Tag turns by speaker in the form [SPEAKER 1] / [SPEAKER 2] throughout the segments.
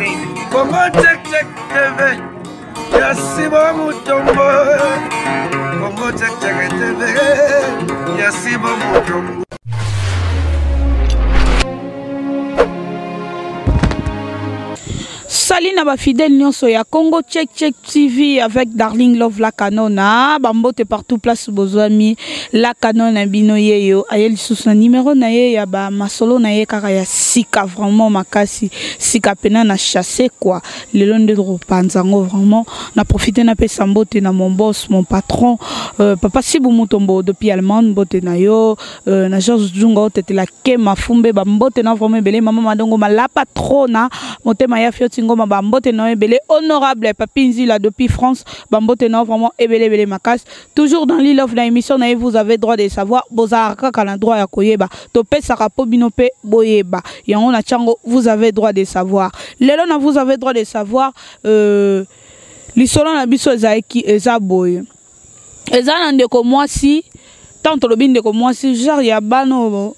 [SPEAKER 1] Congo Check Check TV ya Sibo Mutombo Congo Check Check TV ya Sibo Mutombo.
[SPEAKER 2] Salut na ba fidèles nyonso ya Congo Check Check TV avec Darling Love la Canona ba mbote partout place bozwami la Canona bino yeyo aye lisusu na numéro na ye ya ba masolo na ye kaka ya sika vraiment makasi sika pena na chasser quoi lelo nde tokopanza yango vraiment na profiter na pesa mbote na mon boss mon patron euh, papa Sibu Mutombo depuis Allemagne mbote na yo euh, na Georges Djunga otetela kema fumbe ba mbote na vraiment ebele mama madongo malapa trop na motema ya fioti ngoma ba mbote na ebele honorable papi nzila depuis France ba mbote na vraiment ebele ebele makasi toujours dans l'île of na émission na vous avez droit de savoir bozalaka kaka na droit ya koyeba topesaka po bino pe boyeba yango na chango vous avez droit de savoir lelo na vous avez droit de savoir euh, lisolo na biso ezalaki eza boye eza na ndeko mwasi ntango tolobi ndeko mwasi genre ya bana oyo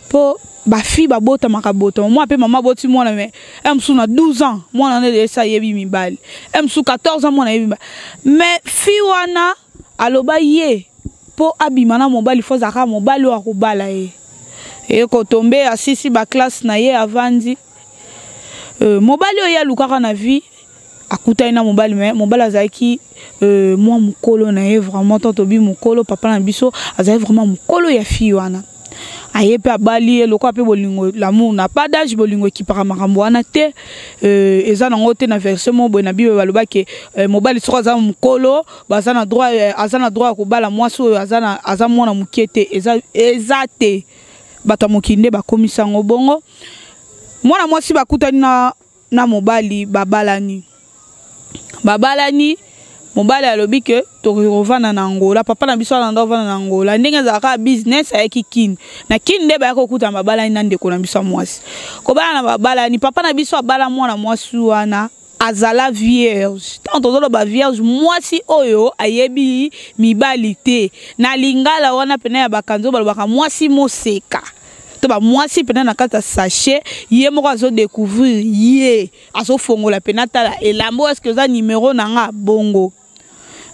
[SPEAKER 2] mpo bafille babotamaka botama mwana mpe mama aboti mwana me e mosusu na 12 ans mwana wana esi ayebi mibali e mosusu 14 ans mwana ayebi mibali mais fille wana aloba ye mpo abima na mobali fo azalaka mobali oyo akobala ye ekotombe asisi baklasse na ye avandi euh, mobali oyo ye alukaka na vie akutani na mobali me mobali azalaki euh, mwa mokolo na ye vraiment tant tobi mokolo papa na biso azalaki vraiment mokolo ya fille wana aye mpe abali ye lokola mpe bolingo l'amour na pas d'âge bolingo ekipaka makambo wana te euh, eza nango te na version moko boye na bible balobaki euh, mobali soko aza mokolo baza na droit euh, aza na droit ya kobala mwasi oyo aza, aza mwana moke te eza, eza te bato ya mokili nde bakomisa yango bongo mwana mwasi bakutani na, na mobali babalani babalani mobali alobi ke tokoki kovanda na angola papa na biso alanda kovanda na angola ndenge ezalaka business ayaki kini na kini nde bayaki kokutana babalani na ndeko na biso ya mwasi kobala na babalani papa na biso abala mwana mwasi wana azala vierge ntango tozoloba vierge mwasi oyo ayebi mibali te na lingala wana pene ya bakanzi oyo balobaka mwasi moseka to bamwasi mpena na kati ya sachet ye moko azodecouvrir ye azofongola mpena tala elamba oyo eske eza nimero na nga bongo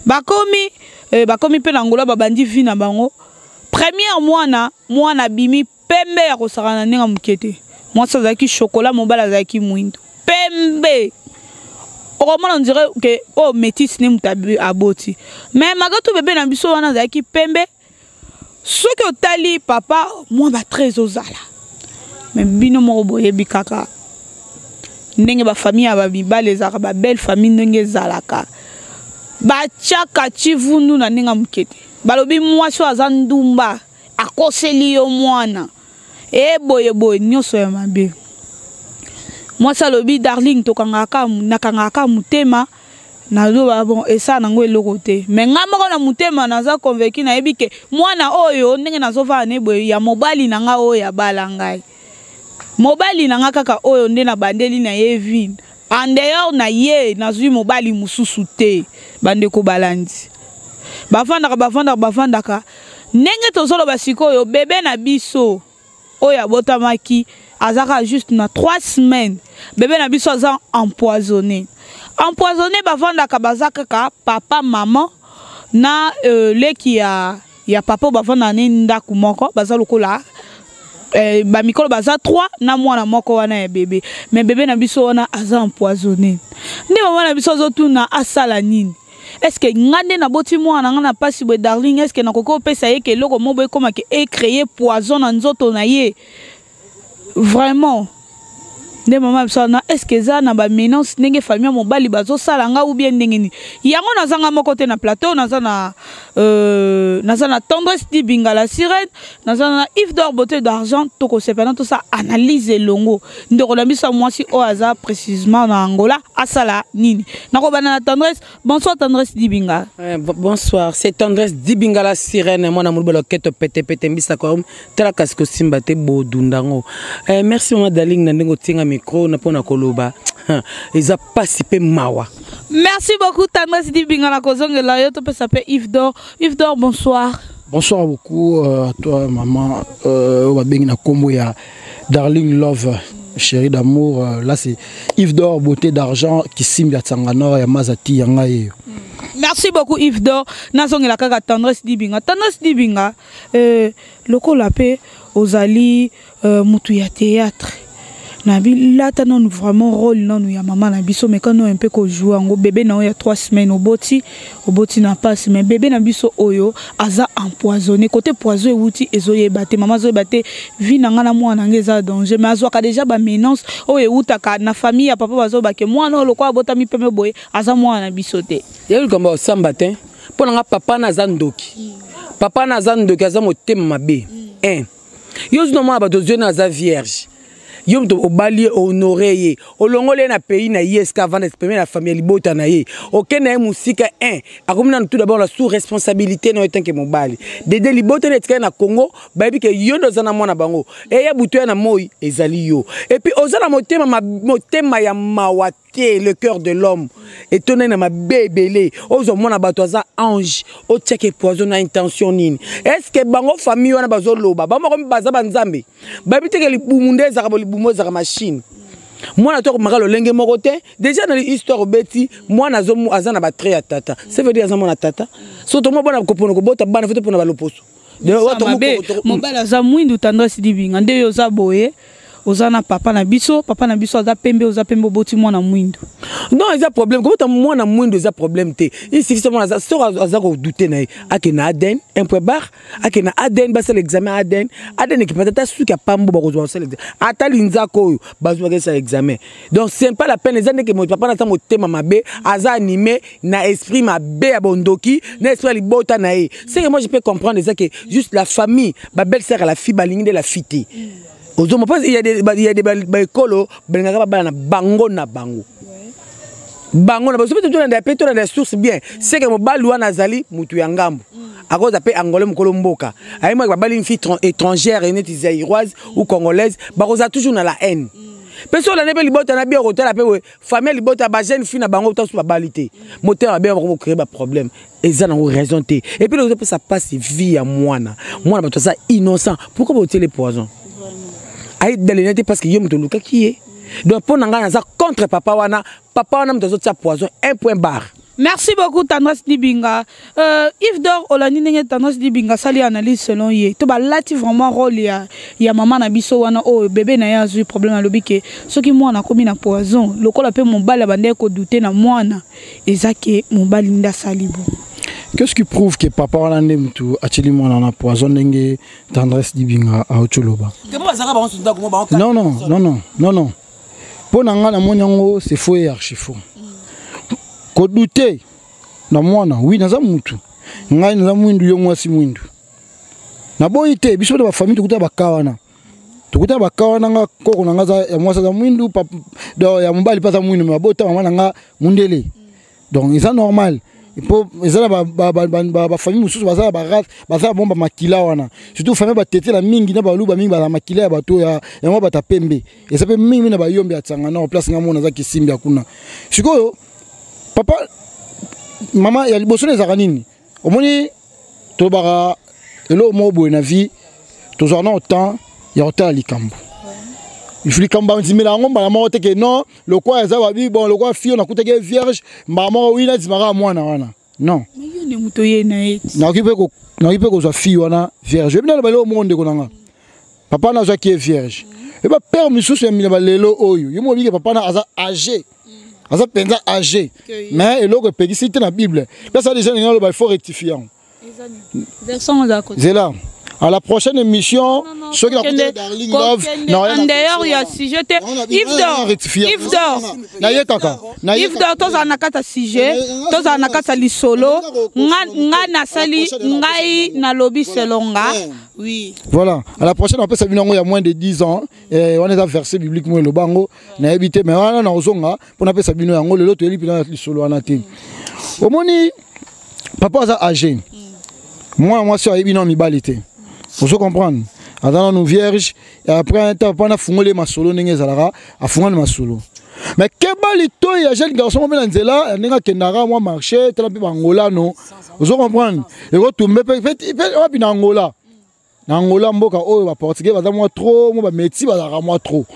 [SPEAKER 2] bakomi eh, bakomi mpe na ngola babandi vie na bango première mwana mwana abimi pembe ya kosakana na ndenge moke te mwasi azalaki chokola mobali azalaki mwindo pembe okomona on dirait ke oyo oh, métis nde moto aboti mais magatu bebe na biso wana azalaki pembe soki otali papa mwa ba 13 ozala mais bino moko boyebi kaka ndenge bafamille ya bamibali ezalaka babelle famille ndenge ezalaka batiaka chivundu na ndenge ya moke te balobi mwasi oyo aza ndumba akoseli yo mwana e boye boye nyonso ya mabe mwasi alobi darling tokangaka nakangaka kaka motema nazoba bon esala nango eloko te me ngai moko na motema naza convaincu nayebi ke mwana oyo ndenge nazovanda ne boye ya mobali na ngai oyo abala ngai mobali na ngai kaka oyo nde nabandeli na ye vie en dehors na ye nazwi mobali mosusu te bandeko balandi bavandaka bavandaka bavandaka ndenge tozoloba sikoyo bebe na biso oyo abotamaki aza kaka juste na 3 semaines bebe na biso aza empoisonné empoisonné bavandaka baza kaka papa maman na euh, leki ya, ya papa oyo bavandaka ne ndako moko baza lokola eh, bamikolo baza 3 na mwana moko wana ya bebe mais bebe na biso wana aza empoisonné nde mama na biso azotuna asala nini est-ce que nga nde naboti mwana na nga na mpasi boye darling est-ce que nakoki kopesa ye ke eloko moko boye ekoma ke ecreye poison na nzoto na ye vraiment nde mama biso wana est ce que eza na bamenance ndenge famille ya mobali bazosala nga ou bien ndenge nini yango naza nga moko te na plateau naza na euh, naza na tendresse dibinga la sirène naza na yves d'or beauté d'argent tokosepana tosala analyse elongo ndeko na biso ya mwasi oyo aza précisement na angola asala nini nakobanda na tendresse bonsoir tendresse dibinga
[SPEAKER 3] eh, bonsoir c'est tendresse dibinga la sirène mwana moluba loketo petepete mbisa kwa tala kasi kosimba te bodunda yango eh, merci mama daling na ndenge otinga micro na mpo na koloba eza pasi mpe mawa
[SPEAKER 2] merci beaucoup tendresse dibinga na kozongela yo topesa mpe yves d'or yves d'or bonsoir
[SPEAKER 4] bonsoir beaucoup euh, à toi maman euh, babengi na kombo ya darling love. Chéri d'amour, là c'est Yves d'Or, beauté d'argent, Kisimbi ya Tsanganor, ya Mazati, ya ngai.
[SPEAKER 2] Merci beaucoup Yves d'Or. Nazongela kaka Tendresse Dibinga. Tendresse Dibinga, lokola pe ozali mutu ya théâtre. Nabi lata nanu vraiment rôle nanu ya mama na biso, mais quand on un peu ko jouer ngo bébé na ya 3 semaines oboti, oboti na passe, mais bébé na biso oyo aza empoisonné côté poison euti ezoyeba te, mama zoyeba te, vie na nga na mwana nga eza danger, mais azwaka déjà ba menaces oyo eutaka na famille ya papa bazoba ke mwana oyo lokola abotami pembe boye aza mwana na biso te.
[SPEAKER 3] Ya likambo ya osamba te, mpo na nga papa na aza ndoki. Papa na aza ndoki, aza motema mabe. 1. Yo zino mwana bato zwe na aza vierge. Yo moto obali ye, honoré ye. Olongoli ye na pays na ye, esika avanda, pembeni na famille ya libota na ye. Okende na ye mosika, 1. Akomi nanu tout d'abord la sous-responsabilité na yo tant que mobali. Dede libota na etikali na Congo, bayebi ke yo nde oza na mwana bango. Eya butu ya na moi, ezali yo. Et puis oza na motema ma, motema ya mawa te, le cœur de l'homme. Etonai na mabe ebele. Ozo mona bato aza ange, otiake poison na intention nini. Est-ce que bango famille wana bazo loba, bango bakomi baza ba nzambe? Bayebi te ke libumu nde ezalaka bo libumu ezalaka machine. Mwana to akomaka lolenge moko te. Déjà na histoire obeti, mwana azo mu-, aza na ba trait ya tata. Ça veut dire aza mwana tata. So to mwana kopona kobota bana, faut to pona ba loposo. De
[SPEAKER 2] Ça
[SPEAKER 3] wato
[SPEAKER 2] mabe,
[SPEAKER 3] moko, to-,
[SPEAKER 2] mobali aza mwindu, Tendresse Dibinga. Nde yo oza boye, oza na papa na biso, papa na biso aza pembe, oza pembe, oboti mwana mwindu.
[SPEAKER 3] Non, eza problème. Kobota mwana mwindu eza problème te. Il suffit seulement aza, soki aza ko douter na ye, ake na ADN, un point barre, ake na ADN, basala examen ADN. ADN ekipata ata suki ya pambo bakozwa kosala examen. Ata linzaka oyo, bazwa kosala examen. Donc c'est pas la peine, eza ndenge moto, papa na aza motema mabe, aza animé na esprit mabe ya bondoki, na esprit ya libota na ye. C'est que moi je peux comprendre eza que juste la famille, ba belle-sœur à la fille, balingi nde la fille te. Ozoma, parce qu'il y a des, ba, il y a des, ba, ba école, ba lingaka ba bana na bango na bango. Bango na bango. Soki tolanda pe, tolanda source bien. C'est que mobali wana azali mutu ya ngambo. À cause pe angolais mokolo mboka. Ayi mwa ba bali une fille étrangère, neti zaïroise ou congolaise, ba koza toujours na la haine. Pe so olanda pe libota na bien kotala pe we, famille libota ba jeune fille na bango tasu ba bali te. Moteur ya bien ba ko créer ba problème. Eza na raison te. Et puis le ça passe vie ya mwana. Mwana bato ça innocent. Pourquoi ba les poison? Ayi dalena te parce que yo moto luka qui est. Donc pour nanga naza contre papa wana, papa wana moto azotia poison un point barre.
[SPEAKER 2] Merci beaucoup Tendresse Dibinga. Yves Dor olandi ndenge Tendresse Dibinga sali analyse selon ye. To ba lati vraiment rôle ya maman na biso wana oh bébé na ye azui problème alobi ke soki mwana akomi na poison lokola pe mobali abandaki ko douter na mwana eza ke mobali nde asali bon.
[SPEAKER 4] Qu'est-ce qui prouve que papa wana nde mutu atili mwana na poison ndenge Tendresse Dibinga auti loba?
[SPEAKER 3] Ke bo bazaka bango sunda ko bango
[SPEAKER 4] Non, non, non, non, non, non. Po na nga na moni yango c'est faux et archi faux. Ko douter na mwana, oui naza mutu. Ngai naza mwindu yo mwasi mwindu. Na boyi te biso ba famille tokuta ba kawana. Tokuta ba kawana nga koko na nga za ya mwasi za mwindu, pap, do, ya mobali pa za mwindu, mais bota mama na nga mundele. Donc eza normal. Po eza na ba famille mosusu baza na ba race, baza na bomba makila wana. Surtout famille ba tete la mingi na baluba mingi ba makila ya bato ya mwa bata pembe. Eza pe mingi na ba yombe ya tsanga na place nga mona za kisimbi ya kuna. Sikoyo papa mama ya liboso na ezaka nini? Omoni tolobaka eloko moko boye na vie, tozwaka na temps ya kotala likambo. Il faut likambo bandimela yango mbala moko te ke non, lokwa eza babi, bon, lokwa fille, on akutaki ye vierge, mbala moko, oui, nandimaka mwana wana. Non.
[SPEAKER 2] Mais yo nde moto oye na ye ti.
[SPEAKER 4] Nakoki mpe ko-, nakoki mpe kozwa fille wana vierge. Oyebi naloba eloko moko ndeko na nga. Papa na azwaki ye vierge. E ba père misusu ya mina ba lelo oyo. Yo moko oyebi ke papa na aza âgé. Aza mpenza âgé.
[SPEAKER 2] Que
[SPEAKER 4] Mais eloko epekisi te na Bible. Pe ça déjà ndenge naloba, il faut rectifier yango.
[SPEAKER 2] Version oza kote.
[SPEAKER 4] Zela. À la prochaine émission,
[SPEAKER 2] Non, non, non.
[SPEAKER 4] ceux qui
[SPEAKER 2] Kokende,
[SPEAKER 4] écouté Darling Love,
[SPEAKER 2] Kokende,
[SPEAKER 4] non, rien
[SPEAKER 2] en
[SPEAKER 4] à
[SPEAKER 2] dehors, il y a
[SPEAKER 4] rectifier.
[SPEAKER 2] sujet te.
[SPEAKER 4] Non, on a dit,
[SPEAKER 2] Yves
[SPEAKER 4] rien
[SPEAKER 2] Dor,
[SPEAKER 4] à rectifier.
[SPEAKER 2] Yves Dor.
[SPEAKER 4] Non, non, non. Na ye kaka. Na ye
[SPEAKER 2] Yves
[SPEAKER 4] kaka.
[SPEAKER 2] Dor, toza na kata sujet,
[SPEAKER 4] Na ye, na
[SPEAKER 2] toza na kata lisolo.
[SPEAKER 4] Na ye kaka.
[SPEAKER 2] Nga, nga na sali,
[SPEAKER 4] À la prochaine,
[SPEAKER 2] ngai
[SPEAKER 4] na prochaine.
[SPEAKER 2] na lobi
[SPEAKER 4] Voilà.
[SPEAKER 2] selon nga.
[SPEAKER 4] Ouais.
[SPEAKER 2] Oui.
[SPEAKER 4] Voilà. À la prochaine, on peut s'abonner il y a moins de 10 ans. Et on est à verset biblique, moi, le bango. Na évité, mais on a na ozonga, pour na s'abonner yango, le lot, eli, puis na lisolo wana te. Omoni, papa aza âgé. Moi, moi, sur ayebi na mibali te. Ozo comprendre. Azala nous vierge et après un temps papa na fungole masolo ndenge ezalaka, afungana masolo. Mais keba lito ya jeune garçon mpe na nzela, ndenge akendaka mwa marché, tala mpe ba Angola no. Ozo comprendre. Eko tumbe pe, pe, pe, wapi na Angola? Na Angola mboka oyo ba portugais baza mwa trop, mwa ba métis bazalaka mwa trop.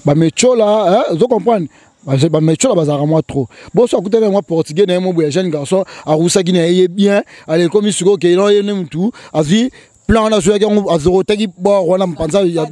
[SPEAKER 4] Bamechola, ozo comprendre, bamechola bazalaka mwa trop. Boso akutani na mwa Portugais na ye mo boye ya jeune garçon, arusaki na ye ye bien, alekomi sikoyo ke non, ye nde mutu azwi plan wana, azwaki yango, azorotaki bord wana mpanza ya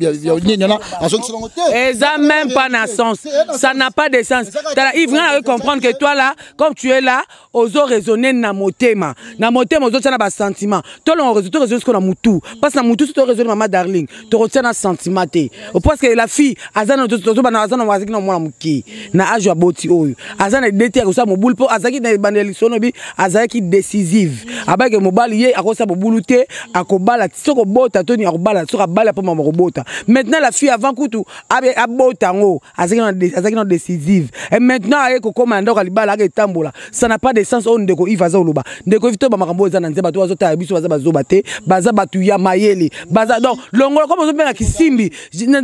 [SPEAKER 4] nini wana, azongisaka yango te.
[SPEAKER 3] Eza même pas na sens, ça n'a pas de sens. Tala Yves, nga na comprendre que toi là, comme tu es là, ozo raisonner na motema, na motema ozotia na basentiment. Tolongo raison, to raisonner sikoyo na mutu, parce na mutu so to raisonner, mama Darling, tokotia na sentiment te, parce que la fille aza na tozobana, aza na azalaki na mwana moke na age ya boti oyo aza na idée te ya kosala mobulu, mpo azalaki na ebandeli lisolo bi azalaki décisive, abayeke mobali ye akosala mobulu te, akobala soki obota toni akobala soki abala mpo mama kobota. Maintenant la fille, avant kutu abota yango, azalaki na décisive, et maintenant aye kokóma na ndako ya libala, aka etambola, ça n'a pas de sens. Oyo ndeko Yves aza koloba, ndeko Yves, to bamakambo oyo eza na nzembe, bato bazotala biso baza bazoba te, baza bato ya mayele, baza. Donc longola comme ozobenga kisimbi,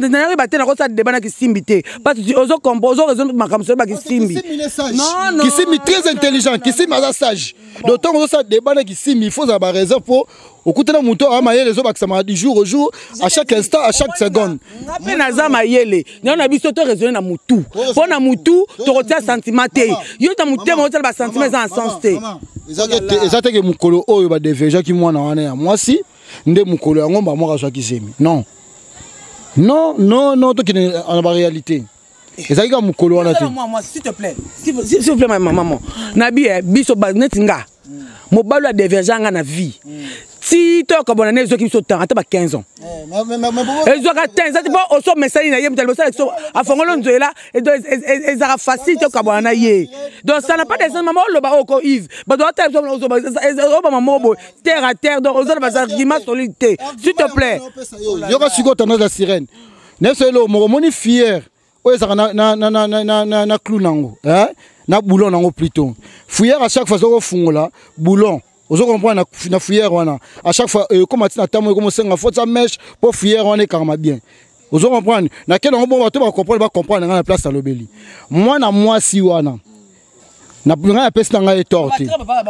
[SPEAKER 3] nayeba te, nakosala débat na kisimbi te, parce que ozo ozo raisonner makambo soyeba kisimbi.
[SPEAKER 4] Non, non. Kisimbi très intelligent, Kisimbi aza sage. Donc ntango ozosala débat na Kisimbi, il faut ozala baréserve mpo okutana moto aya mayele ezobakisama du jour au jour, à chaque instant, à chaque seconde.
[SPEAKER 3] Nga mpe naza mayele yango na biso, to raisonner na mutu, mpo na mutu tokotia sentiment te. Yo ta motema otiala basentiment, eza na sens te.
[SPEAKER 4] Eza teke mokolo oyo badéviergeaki mwana wana ya mwasi nde mokolo yango mbamoko azwaki zemi. Non, non, non, non, tokende na baréalité, ezalaki kaka mokolo wana te.
[SPEAKER 3] S'il te plaît, s'il vous plaît, maman, nabi biso neti nga, mobali adévierge nga na vie ti toyokabona ne, ezwaki biso temps ata ba 15 ans, ezwaka te, eza te mpo osomesani na ye, moto liboso biso afongoli nzela, ezalaka facile te okabwana na ye. Donc ça n'a pas de sens, mama. Oloba oyo ko Yves, bato batala biso, obama moko boye terre à terre, donc oza na baargument solide te, s'il te plaît.
[SPEAKER 4] Yoka sikoyo, tendance ya sirène neso eloko moko omoni fière oyo ezalaka na clou nango, na boulon nango plutôt. Fourrière, à chaque fois soki ofungola boulon, ozo comprendre, na fourrière wana, à chaque fois ekóma ntina ntango ekoma osenga faut tia mèche mpo fourrière wana ekangama bien. Ozo comprendre na kele yango bongo, bato bacomprendre, bacomprendre ngai na place alobeli mwana mwasi wana. Ngai napesi na ngai tort te,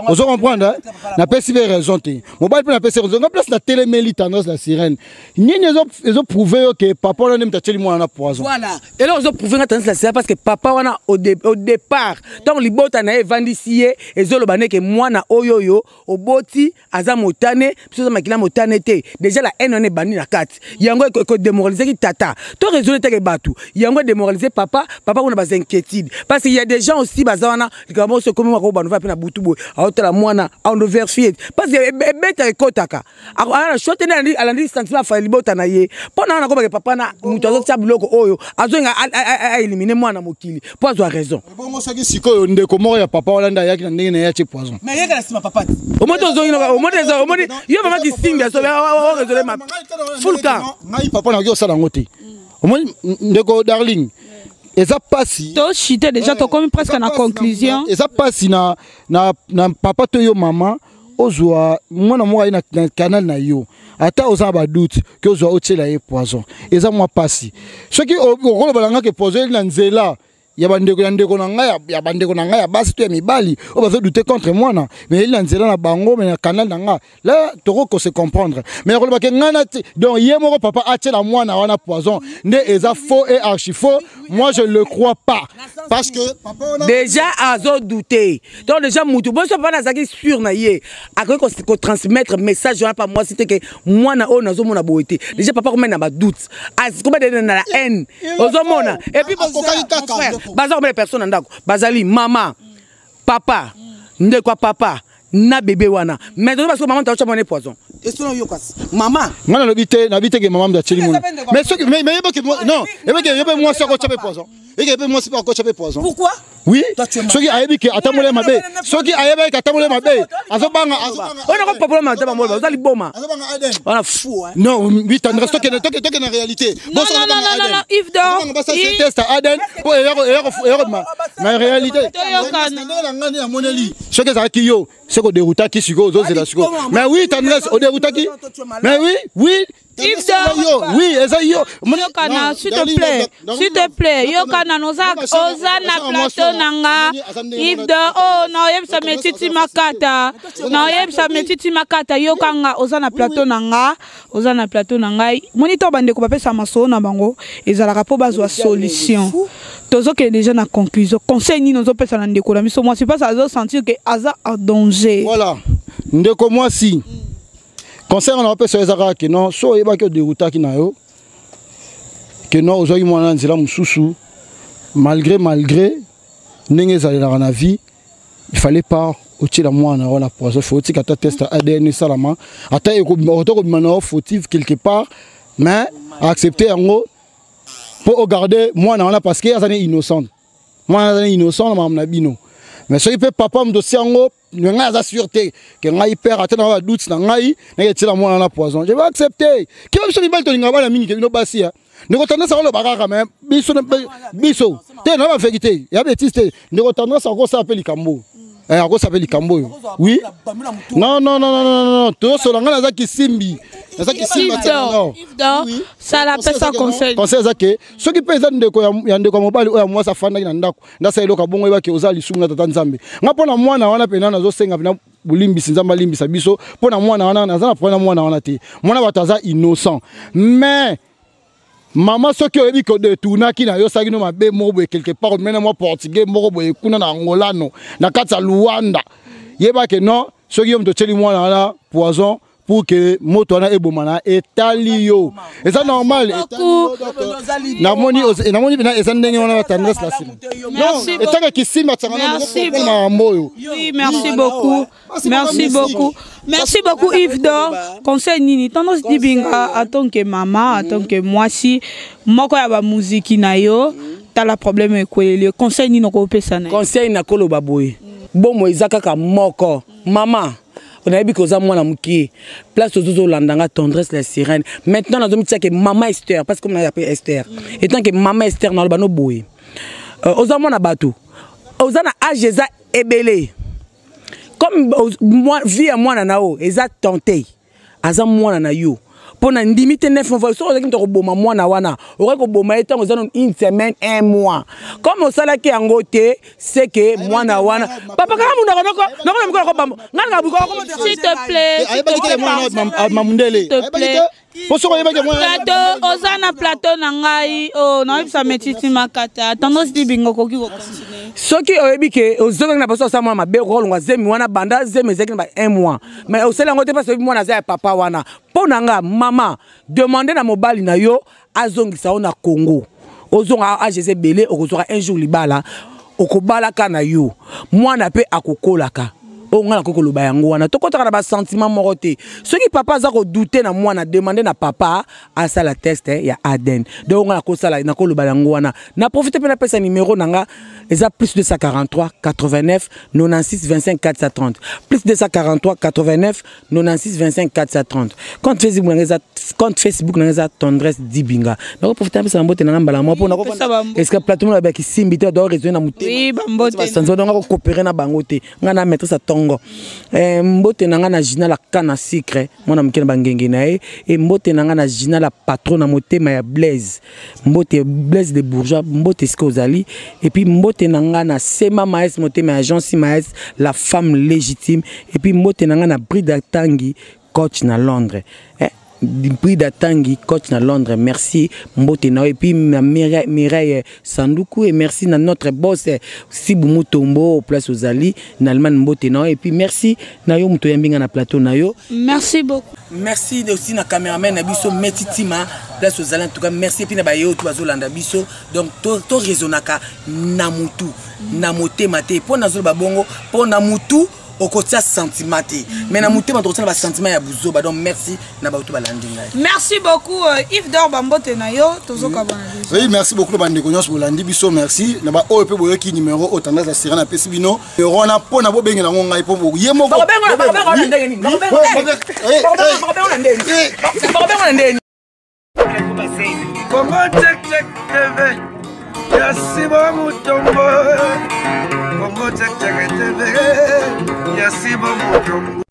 [SPEAKER 4] ozo comprendre, napesi mpe raison te, mobali mpe napesi raison. Ngai place natelemeli Tendresse la sirène, nini ezoprouve yo ke papa wana nde moto atieli mwana na poison?
[SPEAKER 3] Voilà, eloko ezoprouve nga, Tendresse la sirène, parce que papa wana au départ, ntango libota na ye evandisi ye, ezoloba ndeke mwana oyo oyo oboti aza motane, biso aza makila motane te. Déjà la haine wana ebandi na kati yango, ekodémoraliseki tata. To raisonne teke bato yango edémoralise papa, papa kuna baza inquiétude, parce que y a des gens aussi baza wana, likambo oso ekomi maka bano va mpe na butu boye, aotala mwana aondo vérifier, parce que ebetaka ekotaka aya na choix te nde alandi sentiment afa libota na ye. Mpo na wana kobake papa na moto azotia biloko oyo azolinga aélimine mwana mokili mpo azwa raison.
[SPEAKER 4] Bongo soki sikoyo ndeko moko ya papa wana nde ayaki na ndenge na ye atie poison?
[SPEAKER 3] Mais yeka na nsima papa te, omoni ozongi, omoni yo mama kisimbi asobi oraisonne ma full camp.
[SPEAKER 4] Ngai papa nakoki kosala yango te. Omoni ndeko Darling, eza pasi.
[SPEAKER 2] Tochite déjà, tokomi presque na conclusion.
[SPEAKER 4] Eza pasi na papa to yo mama ozwa mwana moko aye na canal na yo, ata oza na badoute ke ozwa otiela ye poison, eza mwa pasi. Soki okoloba na nga ke poison eli na nzela ya bandeko ya ndeko na ngai, ya bandeko na ngai ya basi to ya mibali oyo bazodouter contre mwana, mais eli na nzela na bango, mais na canal na nga là, toko se comprendre. Mais koloba ke ngai na donc ye moko papa atiela mwana wana poison nde eza faux et archi faux. Moi je le crois pas, parce que
[SPEAKER 3] papa wana déjà azodouter, donc déjà mutu boso papa nazalaki sûr na ye, akoki kotransmettre message wana pa mwasi te ke mwana oyo nazomona boye te. Déjà papa komai na badoute, koma na la haine ozomona. Et puis baza combien de personnes na ndako? Bazali mama, papa, ndeko ya papa na bébé wana. Mais tozo parce que mama taotya mwana poison, esono oyokasi mama.
[SPEAKER 4] Nga nalobi te, nabi te ke mama moto atieli mwana, mais soki mais yebake non, yebake yobe mwasi akotya mpe poison, eke mpe mwasi mpe akotya mpe poison.
[SPEAKER 3] Pourquoi?
[SPEAKER 4] Oui, soki ayebi ke atamboli mabe, soki ayebaki ke atamboli mabe, azobanga.
[SPEAKER 3] Oyo nakopapola mataba molo, oza liboma wana fou.
[SPEAKER 4] Non, oui, Tendresse, tokende tokende na réalité.
[SPEAKER 2] Non, non, non, non, non, Yves
[SPEAKER 4] Dor test ADN po eyako na réalité ndenge na ngai namoneli. Soki ezalaki yo, soki odéroutaki sikoyo, ozozela sikoyo. Mais oui, Tendresse, odéroutaki, mais oui, oui. Yo, oui, eza yo.
[SPEAKER 2] Yokana, s'il te plaît, s'il te plaît, yokana, oza oza na plateau na nga. Yves Dor, oh, na oyebisa metiti makata. Na oyebisa metiti makata, yokanga, oza na plateau na nga, oza na plateau na ngai. Monitor bandeko bapesa masolo na bango, ezalaka mpo bazwa solution. Tozokende déjà na conclusion. Conseil nini ozopesa na ndeko na biso mwasi parce azo sentir que aza en danger.
[SPEAKER 4] Voilà. Ndeko mwasi. Conseil na opesa eza kaka ke non, so oyebaki oderoutaki na yo ke non, ozwaki mwana na nzela mosusu, malgré ndenge ezalelaka na vie, il fallait pas otiela mwana wana poison. Faut otika ata test ya ADN esalama, ata ekobima na yo fautive quelque part, mais accepter yango mpo ogarde mwana wana, parce que aza ne innocent. Mwana aza ne innocent na makambo na bino. Mais soki mpe papa moto osi yango, ngai aza sûr te ke ngai père ata na badoute na ngai nake tiela mwana na poison, je vais accepter. Keba, biso mibali tolingaka bana mingi ke bino basi ya ndeko Tendance akoloba kaka. Mais biso te na bavérité ya bétise te. Ndeko Tendance akosala mpe likambo, akosala mpe likambo oyo. Oui, non, non, non, non, non, non, tozosola. Ngai naza kisimbi, naza kisimbi.
[SPEAKER 2] Sala, pesa conseil.
[SPEAKER 4] Conseil eza ke soki mpe eza ndeko ya ndeko ya mobali oyo ya mwasi afandaki na ndako, ndasala eloko bongo, oyebaki oza lisumu na tata Nzambe. Nga mpo na mwana wana mpena nazosenga mpena bolimbisi, Nzambe alimbisa biso mpo na mwana wana. Naza na problème na mwana wana te, mwana bato aza innocent. Mais mama, soki oyebi ke odetournaki na yo, osalaki no mabe moko boye quelque part, omena mwa Portugais moko boye kuna na Angolano, na kati ya Luanda, yeba ke non, soki yo moto otieli mwana wana poison pour que moto wana eboma na etali yo, eza normal. Namoni mpena eza ndenge wana batendresse la nsima. Non, etaka kisimba tianga makambo oyo.
[SPEAKER 2] Oui, merci beaucoup. Merci beaucoup. Merci beaucoup, Yves Dor. Conseil nini Tendance Dibinga en tant que maman, en tant que mwasi, moko ya ba muziki na yo, tala problème ekweleli. Conseil nini okopesa na ye?
[SPEAKER 3] Conseil nakoloba boye: bomo eza kaka moko. Mama, nayebi ke oza mwana mokie, place ozozolanda nga, Tendresse la Sirène. Maintenant nazomitia ke mama Esther, parce que comme nayape Esther, étant que mama Esther, naloba no boye: oza mwana bato, oza na age eza ebele. Comme vie ya mwana na yo eza tente, aza mwana na yo, mpo na ndimi te 9 mois. Soki ozalaki moto akoboma mwana wana, okoki koboma ye ntango eza nano une semaine, un mois. Comme osalaki yango te, c'est que mwana wana, papa, kaka munoko noko noko na mikolo akobamba ngai na buko.
[SPEAKER 2] S'il te plaît.
[SPEAKER 4] Ayebaki te mwana mamundele.
[SPEAKER 2] S'il te plaît.
[SPEAKER 4] Po soki oyebaki mwana.
[SPEAKER 2] Plateau, oza na plateau na ngai, oh, nayebisa metiti makata. Tendance Dibinga, okoki kocontinue.
[SPEAKER 3] Soki oyebi ke ozongaki na baso, osala mwana mabe, okokolongwa zemi wana banda zemi ezalaki na ba un mois, mais osali yango te parce oyebi mwana aza ya papa wana. Mpo na nga, mama, demande na mobali na yo azongisa yo na Congo. Ozonga, age eza ebele, okozwaka un jour libala, okobalaka na yo, mwana mpe akokolaka. Oyo ngai nakoki koloba yango wana. Tokɔtaka na basentiment moko te. Soki papa aza kodouter na mwana, demande na papa asala test ya ADN. Donc ngai nakosala, nakoloba yango wana. Na profite mpe napesa numéro na nga, eza plus 243 89 96 25 430, plus 243 89 96 25 430. Compte Facebook na nga eza, compte Facebook na nga eza Tendresse Dibinga. Nakoprofite napesa bambote na nga mbala moko mpo
[SPEAKER 2] Pesa bambote.
[SPEAKER 3] Est-ce que plateau na bayaki simbi te, do raisonner na motema.
[SPEAKER 2] Oui, bambote.
[SPEAKER 3] Basanzi donc akokopere na bango te. Nga na maîtresse atongo. Mbote na nga na Gina la canne à sucre, mwana moke na bangenge na ye. E mbote na nga na Gina la patron na motema ya Blaise, mbote Blaise de Bourgeois, mbote esika ozali. Et puis mbote na nga na Sema Maes, motema ya Jean Si Maes, la femme légitime. Et puis mbote na nga na Brida Tangi, coach na Londres, Brida Tangi, coach na Londres, merci, mbote na yo. Et puis na Mireille, Mireille Sanduku, et merci na notre boss Sibu Mutombo, place ozali na Allemagne, mbote na yo. Et puis merci na yo moto yambinga na plateau na yo.
[SPEAKER 2] Merci beaucoup.
[SPEAKER 3] Merci aussi na cameraman na biso Meti Tima, place ozali. En tout cas merci. Et puis na baye oyo bazolanda biso, donc to raisonnaka na mutu, na motema te. Mpo nazoloba bongo mpo na mutu okotia sentiment te, mais na motema tokotia na basentiment ya buzoba. Donc merci na bato balandi ngai.
[SPEAKER 2] Merci beaucoup, Yves Dor, bambote na yo, tozokabana déjà.
[SPEAKER 4] Oui, merci beaucoup na bandeko nyonso bolandi biso. Merci na baoyo mpe boyoki numéro oyo Tendance ya Sirène apesi bino, numéro wana mpo na bobengela yango ngai mpo ye moko.
[SPEAKER 3] Bakobenga na ndenge nini? Bakobenga na ndenge nini? Bakobenga na ndenge nini?
[SPEAKER 1] Congo Check Check TV ya Sibo Mutombo, Congo Check Check TV ya Sibo Mutombo.